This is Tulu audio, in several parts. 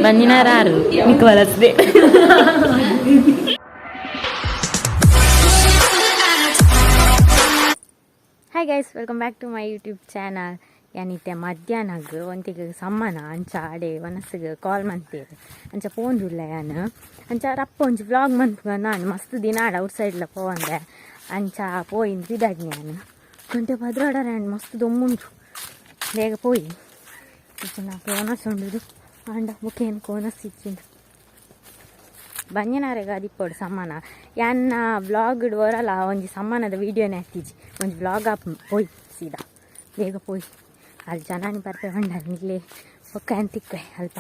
ಬಂದಿನಾರಾರು ನಿಕ್. Hi guys, welcome back to my YouTube channel. ಯಾನಿತ್ತೆ ಮಧ್ಯಾಹ್ನಗ್ ಒಂತಿಗೆ ಸಮ್ಮನ ಅಂಚ ಅಡೆ ವನಸ್ಸಿಗೆ ಕಾಲ್ ಮಂತೇರು, ಅಂಚ ಪೋಂದುಲ್ಲ ಯಾನ್. ಅಂಚ ರಪ್ಪ ಒಂಜಿ ವ್ಲಾಗ್ ಮನ್ಪುಗ. ನಾನು ಮಸ್ತ್ ದಿನ ಆಡ ಔಟ್ ಸೈಡ್ಲ ಪೋವಂದೆ. ಅಂಚ ಪೋಯಿನ್ ಪಿದಾಡ್ನಿ ಯಾನ್. ಗಂಟೆ 12 ಆಂಡ್, ಮಸ್ತ್ ದೊಮ್ಮುಂಟು. ಬೇಗ ಪೋಯಿ ಇಜ್ಜ ಓನಸ್ ಉಂಡುದು ಆಂಡ ಬೊಕ ಕೋನಸ್ ಇಜ್ಜಿಂಡು. ಬಂಜನಾರೆಗ್ ಅದಿಪ್ಪೊಡು ಸಮ್ಮನ. ಯಾನ್ನ ವ್ಲಾಗ್ ವರಲ ಒಂಜಿ ಸಮ್ಮನದ ವೀಡಿಯೋನೇ ಹಾಕಿಜಿ. ಒಂಜಿ ವ್ಲಾಗ್ ಆಪ್. ಪೋಯ್ ಸೀದಾ ಬೇಗ ಪೋಯ್. ಅಲ್ಲಿ ಜನನಿ ಬರ್ಪೆ ಬಂಡಾರ ನಿಗ್ಲೆ ಬೊಕ್ಕ ತಿಕ್ಕುವೆ. ಅಲ್ಪ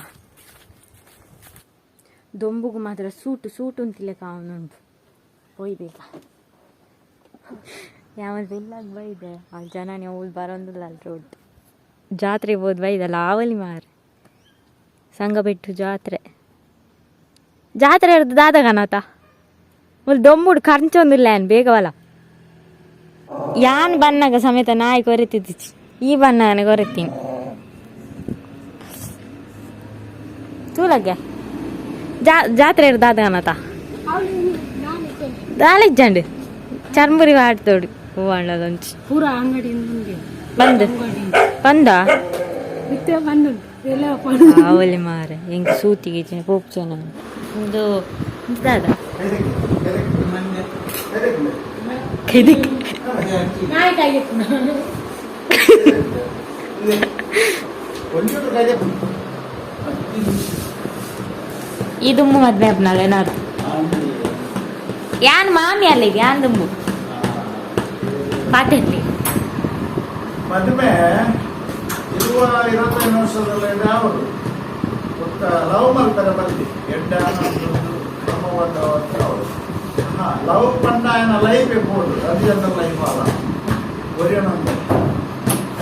ದೊಂಬುಗು ಮಾತ್ರ ಸೂಟು ಸೂಟು ಅಂತಿಲ್ಲ ಅವನುಂಟು. ಪೋಯ್ ಬೇಗ. ಯಾವಲ್ ಬೆಲ್ಲಾಗ ಬೈದೆ. ಅಲ್ಲಿ ಜನನಿ ಅವ್ಳು ಬರೋಂದಿಲ್ಲ. ಅಲ್ಲಿ ರೋಡ್ ಜಾತ್ರೆ ಹೋದ್ ಬೈದಲ್ಲ ಆವಲಿ ಮಾರೆ. ಸಂಗಬೆಟ್ಟು ಜಾತ್ರೆ. ಜಾತ್ರೆ ಇರ್ದು ದಾದಗನಾತ ಮುಲ್ ದೊಂಬುಡು ಖರ್ಚೊಂದಿಲ್ಲ. ಏನ್ ಬೇಗವಲ್ಲ ಯಾನ್ ಬನ್ನಾಗ ಸಮೇತ ನಾಯಿ ಕೊರಿತಿದ್ದಿಚ್ಚಿ. ಈ ಬಣ್ಣನೆ ಕೊರಿತೀನಿ ತೂಲಗ್ಗೆ. ಜಾತ್ರೆ ಇರ್ದು ದಾದಗನಾತ ದಾಲಿಜ್ಜಂಡು ಚರ್ಮುರಿ ಆಡ್ತೋಡು ಹೂವಂಡದೊಂಚಿ. ಪೂರ ಅಂಗಡಿ ಮುಂದೆ. ಬಂದ್ ಬಂದ. ಇತ್ತೆ ಬಂದುಂಟು ಎಲ್ಲ. ಆವಲಿ ಮಾರೆ, ಎಂಕ್ ಸೂತಿಗೆ ಪೋಪ್ಚೇನ ಇದು ದಾದ ಕೆದಿಕ್. ನಾಯಿ ಕಾಯ್ಬೇಕು. ಈ ದುಮ್ಮು ಮದ್ವೆ ಅಪ್ನಾಗ ಏನಾದ್ರು ಯಾನ್ ಮಾಮಿ ಅಲ್ಲಿಗೆ ಯಾನ್ ದುಮ್ಮು ಪಾತೆರ್ಲಿ. ಮದುವೆ 25 ವರ್ಷದಲ್ಲಿ ಅವರು ಗೊತ್ತ ಲವ್ ಮಲ್ಪರ ಬಲ್ಲಿ ಎಡ್ಡ ಅವರು. ಹಾ, ಲವ್ ಪಂಡ ಲೈಫ್ ಬೋಡು ಅದು ಅಂತ ಲೈಫ್ ಅಲ್ಲ ಒರಿಯನೊಂದು.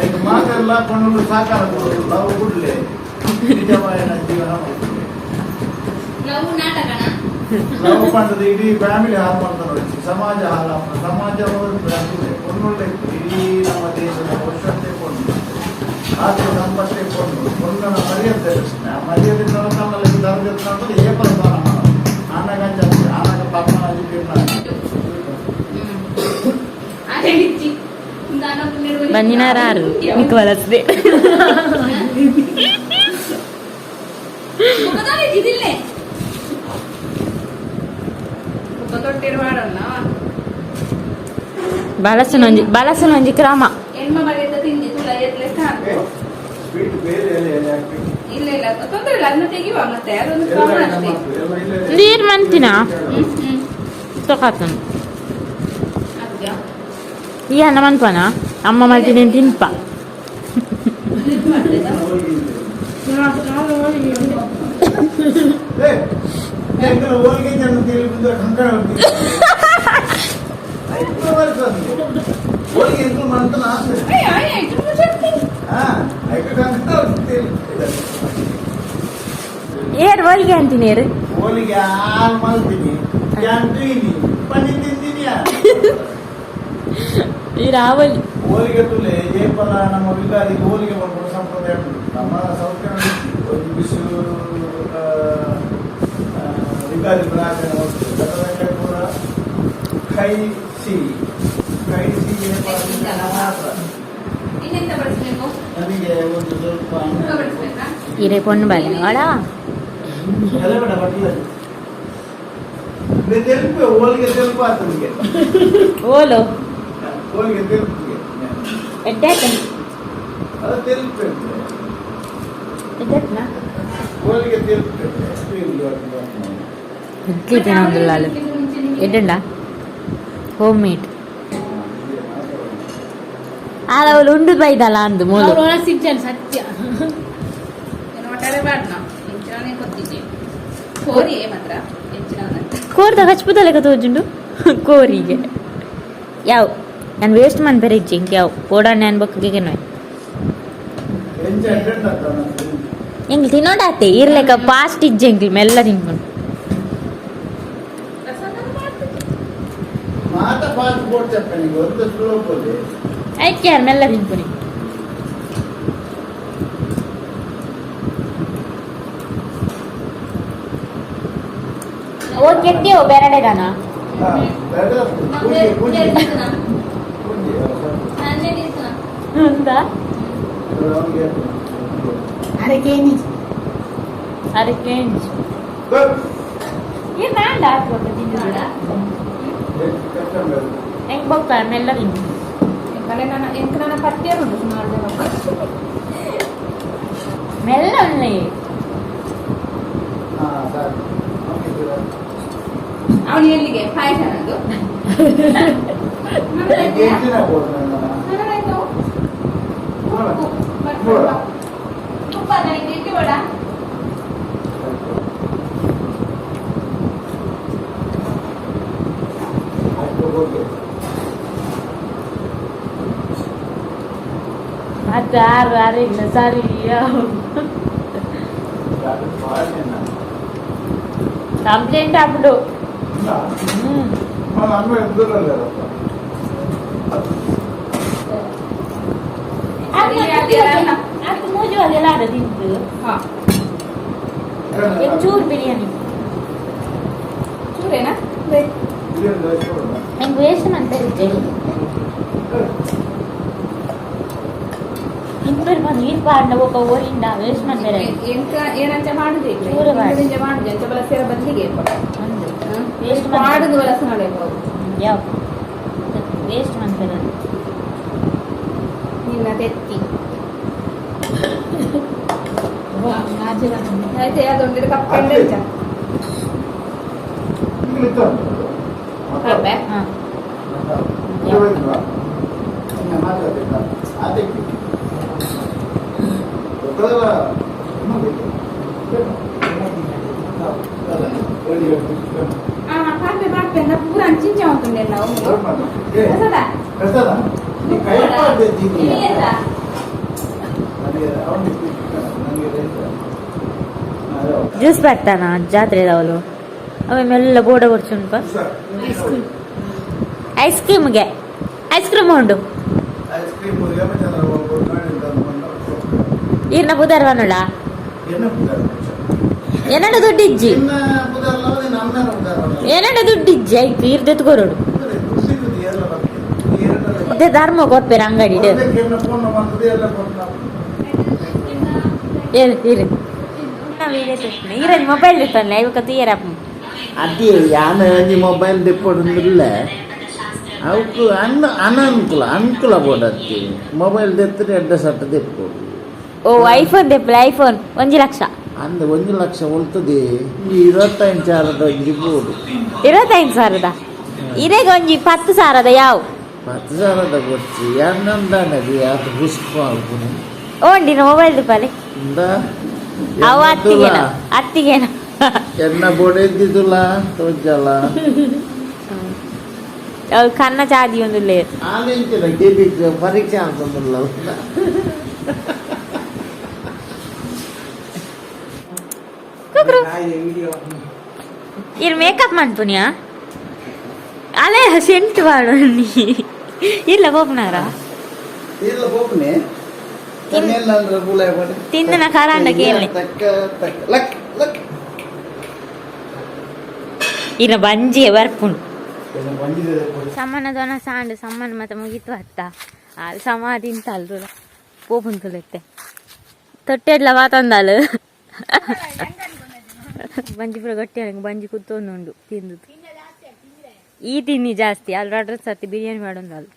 ಐಕ್ ಮಾತೆಲ್ಲ ಪಣ್ಣುಲು ಸಾಕಾರ ಕೊಡು. ಲವ್ ಗುಡ್ಲೆ ನಿಜವಾಯನ ಜೀವನ ಮಾಡ್ತಾರೆ. ಲವ್ ನಾಟಕನ. ಲವ್ ಪಂಡದ ಇಡೀ ಫ್ಯಾಮಿಲಿ ಹಾಳು ಮಾಡ್ತಾರೆ ನೋಡಿ. ಸಮಾಜ ಹಾಳು. ಸಮಾಜ ಪೊಣ್ಣುಳ್ಳೆ. ಇಡೀ ನಮ್ಮ ದೇಶದ ವರ್ಷಕ್ಕೆ ಪೊಣ್ಣು, ಆಸ್ತಿ ಸಂಪತ್ತೇ ಪೊಣ್ಣು. ಪೊಣ್ಣನ ಮರ್ಯಾದೆ, ಆ ಮರ್ಯಾದೆ ನಮ್ಮಲ್ಲಿ ಧರ್ಮ ಏ ಪರದಾನ ಆನಗ ಆನಗ ಪರ್ಣ. ಅದೇ. ಬಂದಿನಾರಾರು ನಿಕ್ ಬಲಸ್ದೆ. ಇದಿಲ್ಲೇ. ಬಲಸುನೊಂಜಿ ಬಲಸುನೊಂಜಿ ಕ್ರಮ. ಎಣ್ಮ ಬಗೆತ ತಿಂಡಿ ತುಲ ಎತ್ಲೆ ಸಾಕು. ಸ್ವೀಟ್ ಬೇರೆ ಎಲೆ ಎಲೆ ಹಾಕಿ. ಇಲ್ಲ ಇಲ್ಲ, ತೊಂದರೆ ಇಲ್ಲ. ಅದನ್ನ ತೆಗಿಯುವ ಮತ್ತೆ ಅದೊಂದು ಕ್ರಮ ಅಷ್ಟೇ. ನೀರ್ ಮಂತಿನ. ಹ್ಮ್ ಹ್ಮ್ ತಕಾತನು. ಅದ್ಯಾ. ಈ ಅನ್ನ ಮನ್ಪನ ಅಮ್ಮ ಮಲ್ತಿನಿ ತಿನ್ಪ. ಹೋಳಿಗೆ ಜನ ತಿಳಿದು ಕಂಕಣ ಹೋಳಿಗೆ ಎಂತ ಮಂತನ ಆಸೆ. ಅಯ್ಯ ಅಯ್ಯ, ಇದು ಚಟ್ನಿ. ಹಾ, ಐಕ ಕಂಕಣ ತಿಳಿದು. ಏರ್ ಹೋಳಿಗೆ ಅಂತೀನಿ ಏರು. ಹೋಳಿಗೆ ಹಾಲು ಮಲ್ತೀನಿ ಅಂತೀನಿ ಪನ್ನಿ ತಿಂತೀನಿ. ಈ ರಾವಲಿ. ಹೋಳಿಗೆ ತುಲೆ ಜಯಪಲ. ನಮ್ಮ ಯುಗಾದಿಗೆ ಹೋಳಿಗೆ ಮಾಡ್ಕೊಂಡು ಸಂಪ್ರದಾಯ ಉಂಟು. ನಮ್ಮ ಸೌತ್ ಕನ್ನಡ ಒಂದು ಬಿಸಿಲು ಯುಗಾದಿ ಆಚರಣೆ ಮಾಡ್ತೀವಿ. ಕರ್ನಾಟಕ ಪೂರ ಕೈ ಸಿಹಿ ಕೈ ಸಿಹಿ ಮಾತ್ರ. ಇನ್ನೆಂತ ಬಡಿಸ್ಬೇಕು? ನನಗೆ ಒಂದು ಸ್ವಲ್ಪ ತುಪ್ಪ ಬಡಿಸ್ಬೇಕಾ? ಇರೇ ಪೊಣ್ಣು ಬಲೆ ಅವಳ. ಎಲ್ಲ ಬೇಡ ಬಟ್ಟಲೆ ತೆಲುಪು ಹೋಳಿಗೆ ತೆಲುಪು ಆತನಿಗೆ. ಓಲು. ಹೋಳಿಗೆ ತೆಲುಪಿಗೆ. ಎಡ್ಡಾಯ್ತ. ಅದು ತೆಲುಪು. ಎಡ್ಡಾಯ್ತನಾ? ಹೋಳಿಗೆ ತೆಲುಪು. ಇಡ್ಲಿ ತಿನ್ನೋದಿಲ್ಲ ಅಲ್ಲಿ. ಎಡ್ಡುಂಡ ಹೋಮ್ ಮೇಡ್ ಆಲ ಅವಳು ಉಂಡು ಬೈದಲ್ಲ ಅಂದು ಮೂಲು. ಅವ್ರು ಒಳಸಿಜ್ಜನ್ ಸತ್ಯ. ಏನು ಒಟ್ಟಾರೆ ಬಾಡ್ನ ಎಂಚಿನ ಕೊತ್ತಿದ್ದೆ ಕೋರಿ ಮಾತ್ರ ಎಂಚಿನ. ಕೋರ್ದ ಹಚ್ಪುದಲೆಕ್ಕ ತೋಜುಂಡು ಕೋರಿಗೆ. ಯಾವ ನಾನು ವೇಸ್ಟ್ ಮನ್ಪೆರೆ ಇಜ್ಜಿ ಇಂಕ್. ಯಾವ ಪೋಡಾಣೆ ಅನ್ಬೊಕ್ಕ ನೋಯ್. ಎಂಚ ಅಡ್ಡ. ಎಂಗ್ಲು ತಿನ್ನೋಡಾತೆ ಇರ್ಲೆಕ್ಕ ಫಾಸ್ಟ್ ಇಜ್ಜೆ. ಎಂಗ್ಲು ಮೆಲ್ಲ ತಿನ್ಕೊಂಡು. ಮಾತ ಫಾಸ್ಟ್ ಬೋಟ್ చెప్పండి ಒಂದು ಸ್ಲೋ ಪೋಲಿ. ಐಕೆ ಯಾರು ಮೆಲ್ಲ ತಿನ್ಪುನಿ. ಓ ಕೆಟ್ಟಿಯೋ ಬೆರಡೆದಾನ. ಹಾ, ಬೇಡ. ಪೂಜೆ ಪೂಜೆ ಪೂಜೆ. ఉందా? ಅವನಿಗೆ. ಅರಕೇನಿ. ಅದಕ್ಕೆ ಈ ಬೇಡ ಹಾಕ್ಬೇಕು ತಿಂದು. ಹೆಂಗ್ ಬೊಕ್ಕ ಮೆಲ್ಲ ತಿಂದು. ಎಂಕಲೆ ನನ್ನ ಎಂಕ್ ನನ್ನ ಪಠ್ಯ ಉಂಟು ಸುಮಾರು ಜನ. ಮೆಲ್ಲ ಉಳ್ಳೆ. ಹಾ ಸರಿ, ಓಕೆ. ಅವನು ಎಲ್ಲಿಗೆ ಪಾಯಸ ನಂದು. ಎಷ್ಟು ದಿನ ಕೊಡ್ತೀನಿ ನಾನು? ತುಪ್ಪ ನನಗೆ ಇಟ್ಟು ಬೇಡ. ಆಯ್ತು, ಓಕೆ. ಅದು ಆರು ಆರು ಇಲ್ಲ ಸರಿ. ಅದು ಬಾಳೆಹಣ್ಣ. ಕಂಪ್ಲೇಂಟ್ ಆಗ್ಬಿಡು. ಇಲ್ಲ. ಹ್ಮ್. ನಾನು ಅನ್ನ ಎದ್ದಿರಲ್ಲ ಅದಪ್ಪ. ಅದು ಮೂಜು ಅದೆಲ್ಲ ಅದ ತಿಂತು. ಹಾ. ಚೂರು ಬಿರಿಯಾನಿ. ಚೂರೇನಾ? ಬಿರಿಯಾನಿ ಜಾಸ್ತಿ ಕೊಡೋಣ. ಹೆಂಗ್ ವೇಸ್ಟ್ ಅಂತ ಇಬ್ಬರು ಬಂದು ನೀರು ಪಾಂಡ ಒಬ್ಬ ಊರಿಂದ ವೇಸ್ಟ್ ಮಾಡ್ತಾರೆ. ಎಂತ ಏನಂತ ಮಾಡುದು ಈಗ? ಚೂರು ಮಾಡು. ಇಂಚ ಮಾಡುದು ಎಂತ ಬಳಸಿರ ಬದಲಿಗೆ. ಒಂದು ವೇಸ್ಟ್. ಮಾಡುದು ಬಳಸ ಮಾಡಬೇಕು. ಯಾವ ವೇಸ್ಟ್ ಮಾಡ್ತಾರೆ ಅದು. ನಿನ್ನ ತೆತ್ತಿ ಆಯ್ತು, ಅದೊಂದು ಕಪ್ಪ ಎಂತ? ಇಲ್ಲಿ ಇತ್ತು ಅಂತ. ಕಬ್ಬೆ? ಹಾ. ಮತ್ತೆ? ಇನ್ನು ಮಾತಾಡ್ಬೇಕಾ? ಅದಕ್ಕೆ. ಗೊತ್ತಲ್ಲ, ಇನ್ನೂ ಬೇಕು. ಆ ಪಾಪೆ ಪಾಪೆ ಅಂದ ಪೂರ ಅಂಚಿಂಚ ಉಂಟು ನಾವು. ಪ್ರಸಾದ. ಪ್ರಸಾದ ನೀ ಕೈ ಮಾಡ್ತಿದ್ದೀನಿ. ಇಲ್ಲಿ ಎಂತ? ನನಗೆ ಅವನಿಗೆ ನನಗೆ ರೈತ. ಜ್ಯೂಸ್ ಬರ್ತಾನ ಜಾತ್ರೆ ಅವಳು ಅವ ಮೆಲ್ಲ ಬೋಡ ಕೊಡ್ಚುಂಟ. ಐಸ್ ಕ್ರೀಮ್ಗೆ ಐಸ್ ಕ್ರೀಮ್ ಉಂಡು. ಐಸ್ ಕ್ರೀಮ್ ಯಮಚಂದ್ರ ಈರ್ನ ಬುಧವಾರ ವನುಳ. ಎನ್ನ ಬುಧಾರ? ಏನಡ ದುಡ್ಡಿಜ್ಜಿ. ನಿನ್ನ ಬುಧಾರ ನಿನ್ನ ಅಮ್ಮನ ಬುಧಾರ. ಏನಡ ದುಡ್ಡಿಜ್ಜಿ ಆಯ್ತು ಈರ್ದೆತ್ ಕೊರಡು. ದುಡ್ಡಿದ್ದು ಎಲ್ಲ ಬರ್ತದೆ. ಅದೇ ಧರ್ಮ ಕೊರ್ಪೇರ ಅಂಗಡಿ. ಫೋನ್ ಮಾಡ್ತದೆ ಎಲ್ಲ ಫೋನ್. ಏರು ಇರು ಈರನ್ ಮೊಬೈಲ್ ಇತ್ತಲ್ಲ ಇವಾಗ ತೀರಪ್ಪ. ಅದೇ ಯಾನ ಒಂಜಿ ಮೊಬೈಲ್ ದೆಪ್ಪೊಡುಂದಿಲ್ಲ ಅವಕು ಅನ್ನ ಅನನುಕೂಲ ಅನುಕೂಲ ಬೋಡತ್ತಿ ಮೊಬೈಲ್ ದೆತ್ತರೆ ಎಡ್ಡೆ ಸಟ್ಟ ದೆಪ್ಪೊಡು. ಓ ಐಫೋನ್ ದೆಪ್ಪಲೆ ಐಫೋನ್ 1 ಲಕ್ಷ. ಅಂದ 1 ಲಕ್ಷ ಒಲ್ತದೆ ಒಂಜಿ 25,000ದ ಒಂಜಿ ಬೋಡು. 25,000ದ ಇರೇಗ ಒಂಜಿ 10,000ದ ಯಾವ. 10,000ದ ಕೊಡ್ಸಿ ಯಾನಂದಾನೆ ಅದು ಪುಷ್ಪ ಅಲ್ಪುನಿ. ಓಂಡಿನ ಮೊಬೈಲ್ ದೆಪ್ಪಲೆ. ಇಂದ ಅವ ಅತ್ತಿಗೇನ ಅತ್ತಿಗೇನ. ಎನ್ನ ಬೋಡೆ ಇದ್ದಿದ್ದುಲ್ಲ ತೋಜಲ. ಅವು ಕನ್ನ ಚಾದಿ ಒಂದು ಆಲಿಂಚಿನ ಕೆಬಿಕ್ ಪರೀಕ್ಷೆ ಅಂತಂದಿಲ್ಲ. ಕುಕ್ರು ಇರ್ ಮೇಕಪ್ ಮನ್ಪುನಿಯಾ ಅಲೆ ಸೆಂಟ್ ಬಾಡು ಇಲ್ಲ ಬೋಪ್ನಾರ. ಇಲ್ಲ ಪೋಪನೆ ತನ್ನೆಲ್ಲ ಪೂಲ. ತಿಂದನ ಖಾರಾಂಡ ಕೇಳಿ. ತಕ್ಕ ತಕ್ಕ ಲಕ್ ಲಕ್. ಇನ್ನ ಬಂಜಿಗೆ ಬರ್ಪುಂಡು. ಬಂದಿದೆ. ಸಮ್ಮನ ದೊನ ಸಾಂಡು ಸಮ್ಮನ ಮತ್ತೆ ಮುಗೀತು ಅತ್ತ ಅಲ್ಲಿ ಸಮಾಧಿ ಅಂತ ಅಲ್ದು ಪೋಪುಂತುಲೆತ್ತೆ ತೊಟ್ಟೆಡ್ಲ ವಾತಂದಾಲು ಬಂಜಿ ಪೂರ ಗಟ್ಟಿ ಆಗಿ ಬಂಜಿ ಕೂತೊಂದುಂಡು ತಿಂದು. ಈ ತಿನ್ನಿ ಜಾಸ್ತಿ ಅಲ್ಲಿ ರಡ್ರ ಸರ್ತಿ ಬಿರಿಯಾನಿ ಮಾಡೋಂದಲ್ಲ.